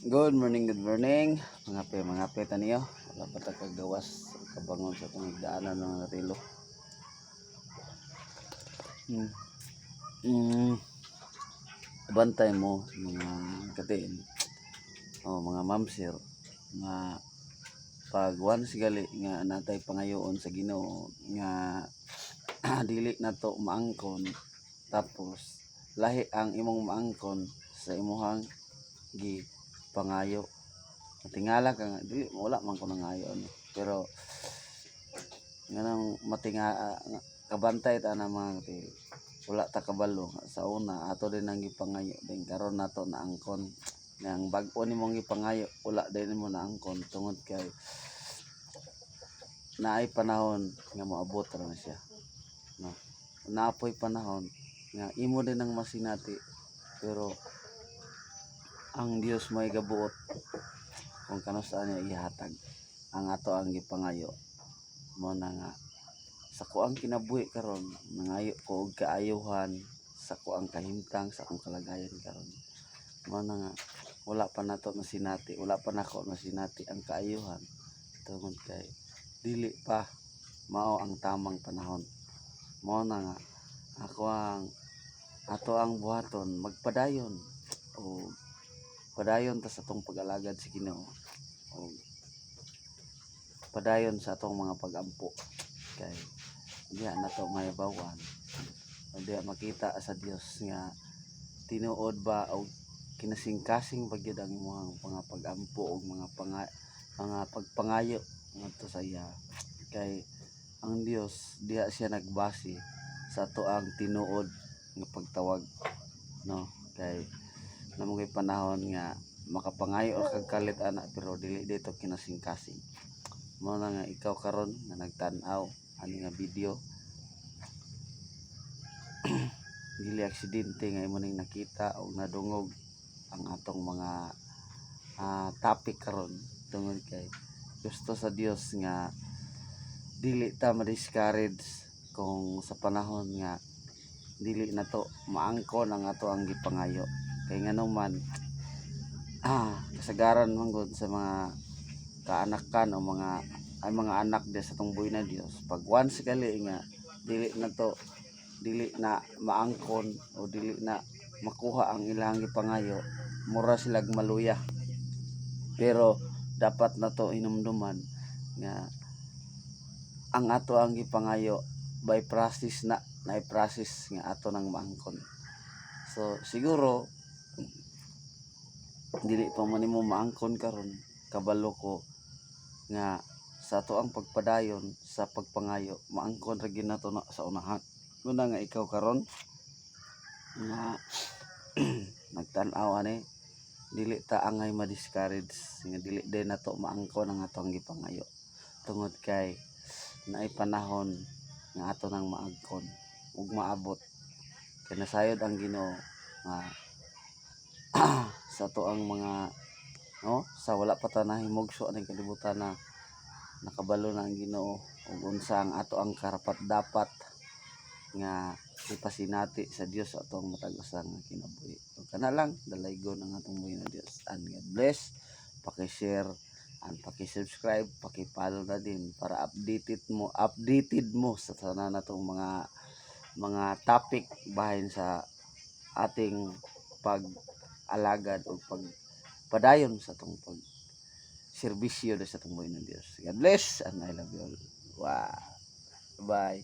Good morning, good morning. Mga pe, mga pe taniyo. Wala pa ta kagawas, kabangon sa atong higdaanan, mga katilo. Bantay mo, mga katiin. O mga mamsir nga pag once gali nga natay pangayoon sa Ginoo nga dili nato maangkon, tapos lahi ang imong maangkon sa imuhang gi pangayo, matingala ka nga dili, wala man ko nangayo ano, pero nganong matinga kabantay ta na, mga katil, wala ta kabalo nga sa una ato din ang gipangayo din karon nato naangkon nga ang bag-o nimong gipangayo, wala din nimo naangkon tungod kay naay panahon nga moabot ra na siya, no? Naapoy panahon nga imo din ang masinati, pero ang Dios may gabuot kung kanus-a niya ihatag ang ato ang gipangayo. Mo na nga sa kuang kinabuhi karon, nangayo ko og kaayuhan sa kuang kahimtang, sa akong kalagayan karon. Mo na nga wala pa nato nasinati, wala pa nako nasinati ang kaayuhan tungod kay dili pa mao ang tamang panahon. Mo na nga ako ang ato ang buhaton, magpadayon o padayon ta sa atong pag-alagad sa Ginoo o padayon sa atong mga pagampo kay diha na to mahibawan o diha makita sa Dios nga tinuod ba o kinasingkasing ba gyud ang imong mga pagampo o mga pagpangayo ngadto sa iya, kay ang Dios diha siya nagbase sa ato ang tinuod nga pagtawag, no? Kay naa man panahon nga makapangayo kag kalit ana, pero dili dito kinasingkasing. Mo na nga ikaw karon nga nagtan-aw ani nga video, dili aksidente nga imo ning nakita o nadungog ang atong mga topic karon, tungod kay gusto sa Dios nga dili ta ma-discourage kung sa panahon nga dili na to maangkon ang ato ang gipangayo, kay ngano man kasagaran man gud sa mga kaanakan o mga ay mga anak di sa atong buhi na Dios, pag once gali nga dili na to, dili na maangkon o dili na makuha ang ilang gipangayo, mura silag maluya. Pero dapat na to hinumduman nga ang ato ang gipangayo by process na na process nga ato nang maangkon. So siguro dili pa man nimo maangkon karon, kabalo ko nga sa ato ang pagpadayon sa pagpangayo, maangkon ra gyud nato na sa unahan. Muna nga ikaw karon nga nagtan-aw ani, dili ta angay ma-discourage nga dili din nato maangkon ang atong gipangayo, tungod kay naay panahon nga ato nang maangkon ug maabot, kay nasayod ang Ginoo nga sa ato ang mga, no, sa wala pa ta nahimugso aning kalibutan na nakabalo na ang Ginoo ug unsa ang ato ang karapat dapat nga ipasinati sa Dios sa atong matag usa nga kinabuhi. Ug kana lang, dalaygon ang atong buhi na Dios and God bless. Paki-share and paki-subscribe, paki-follow na din para updated mo sa tanan natong mga topic bahin sa ating pag-alagad o pag padayon sa atong pag serbisyo sa atong buhi ng Dios. God bless and I love you all. Wow. Bye.